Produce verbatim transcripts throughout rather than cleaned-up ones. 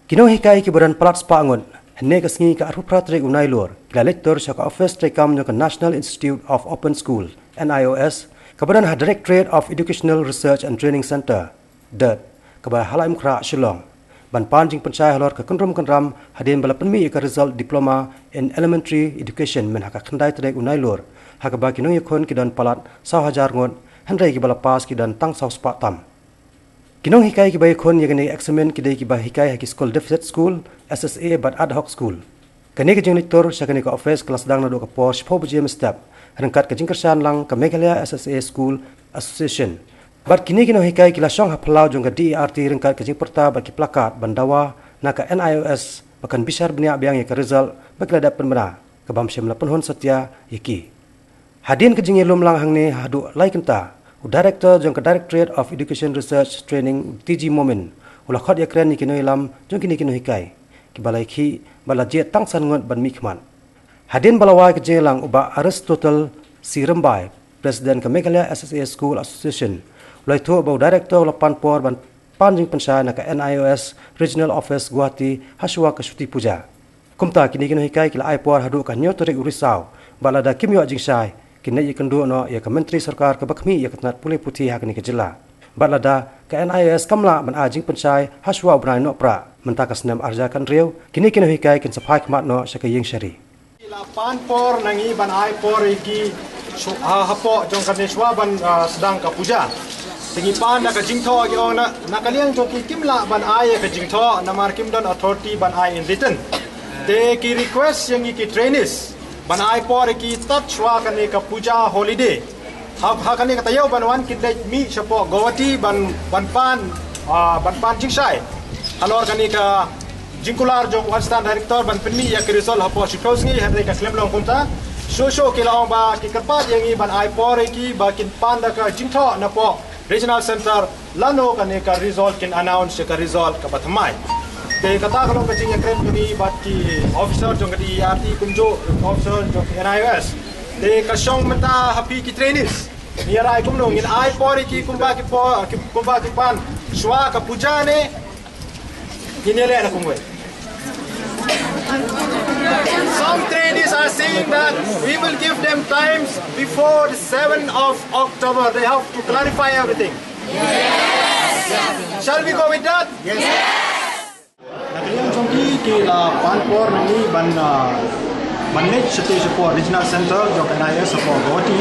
Ki nonghikai kiba don palat spah ngut, hynne ka sngi ka arphew phra tarik u Nailur, ki la leit tur sha ka office treikam jong ka National Institute of Open School, N I O S, kaba don ha Directorate of Educational Research and Training Centre, DERT, kaba ha Laitumkhrah, Shillong, ban pan jingpynshai halor ka kynrum kynram hadien ba la pynmih ïa ka result Diploma in Elementary Education mynha ka khyndai tarik u Nailur, ha kaba ki nongïakhun ki don palat saw hajar ngut, hynrei kiba la pass ki don tang saw spah tam. Ki nonghikai kiba ïakhun ïa kane ka eksamin ki dei kiba hikai ha ki skul deficit school, S S A bad ad hoc school. Kane ka jingleit tur sha kane ka office ka la sdang naduh ka por shiphew baje mynstep, ryngkat ka jingkyrshan lang ka Meghalaya S S A School Association. Bad kine ki nonghikai ki la shong ha phyllaw jong ka DERT ryngkat ka jingpyrta bad ki plakat ban dawa na ka N I O S ba kan bishar bniah biang ïa ka result ba ki la dep pynbna, ka bym shym la pynhun satia ïa ki. Hadien ka jingïalum lang hangne haduh lai kynta, u Director jong ka Directorate of Education Research Training, T G Momin, u la khot ïakren ïa ki nongïalam jong kine ki nonghikai kiba la ïakhih bad la jied tang san ngut ban mihkhmat. Hadien ba la wai ka jingïalang, u Bah Aristotle C Rymbai, President ka Meghalaya S S A School Association, u la ïathuh ba u Director u la pan por ban pan jingpynshai na ka N I O S Regional Office Guwahati hashuwa ka Chuti Puja. Kumta kine ki nonghikai ki la ai por haduh ka hynñiew tarik u Risaw, bad lada kim ïoh jingshai, kin leit ïakynduh noh ïa ka Myntri Sorkar kaba khmih ïa ka tnat pule puthi ha kane ka jylla. Bad lada ka N I O S kam lah ban ai jingpynshai hashuwa u bnai Nohprah, mynta ka snem ar hajar khathynriew, kine ki nonghikai kin sa phai khmat noh sha ka ïing shari. Ki la pan por na ngi ban ai por ïa ki shu-, ha, hapoh jong kane shuwa ban, ah, sdang ka puja. Te ngi pan da ka jingthoh, ki ong na, na ka liang jong ki kim lah ban ai ïa ka jingthoh namar kim don authority ban ai in written. Te ki request ïa ngi ki trainees ban ai por ïa ki tad shuwa kane ka puja holiday. Ha, ha kane ka taïew ban wan kin leit mih shapoh Guwahati ban, ban pan, ah, ban pan jingshai halor kane ka jingkular jong u Assistant Director ban pynmih ïa ka result hapoh shiphew sngi, hynrei ka khlem long kumta. Shuh shuh ki la ong ba ki kyrpad ïa ngi ban ai por ïa ki ba kin pan da ka jingthoh napoh Regional Centre lano kane ka result kin announce ïa ka result kaba thymmai. Te kata ka long ka jingïakren jong ngi bad ki officer jong ka DERT kumjuh officer jong ka N I O S. Te ka shong mynta ha phi ki trainees. Ngi rai kumno, ngin ai por ïa ki kumba ki por, ki, kumba ki pan shuwa ka puja ne? Ngin ïaleh na kumwei. Some trainees are saying that we will give them times before the seventh of October. They have to clarify everything. Yes. Shall we go with that? Yes. Na ka liang jong ki, ki la pan por na ngi ban, ah, ban leit shatei shapoh Regional Centre jong ka N I O S shapoh Guwahati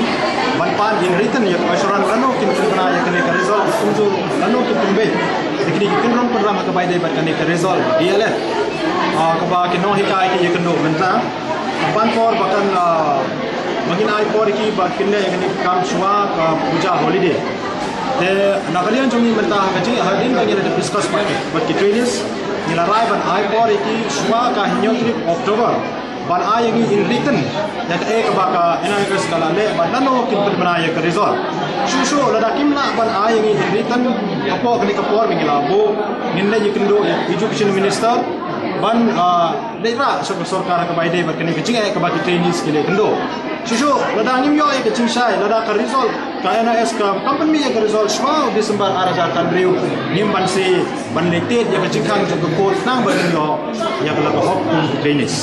ban pan in written ïa ka assurance lano kin pynbna ïa kane ka result, kumjuh lano kin pynbeit ïa kine ki kynrum kynram ha kaba ïadei bad kane ka result D L Ed, ah, kaba ki nonghikai ki ïakynduh mynta. Ban por ba kan, ah, ba ngin ai por ïa ki ba kin leh ïa kane ka kam shuwa ka puja holiday. Te na ka liang jong ngi mynta ha ka jing, hadien ba ngi la discuss bad ki, bad ki trainees, ngi la rai ban ai por ïa ki shuwa ka hynñiew tarik October ban ai ïa ngi in written ïa kaei kaba ka N I O S ka la leh bad lano kin pynbna ïa ka result. Shuh shuh lada kim lah ban ai ïa ngi in written hapoh kane ka por ba ngi la buh, ngin leit ïakynduh ïa ka Education Minister ban, ah, leit rah sha ka sorkar ha kaba ïadei bad kane ka jingeh kaba ki trainees ki la ïakynduh. Shuh shuh lada ngim ïoh ïa ka jingshai, lada ka result ka N I O S ka, kam pynmih ïa ka result shuwa u December ar hajar khathynriew, ngim banse ban leit tied ïa ka jingkhang jong ka court khnang ba ngin ïoh ïa ka la ka hok kum ki trainees.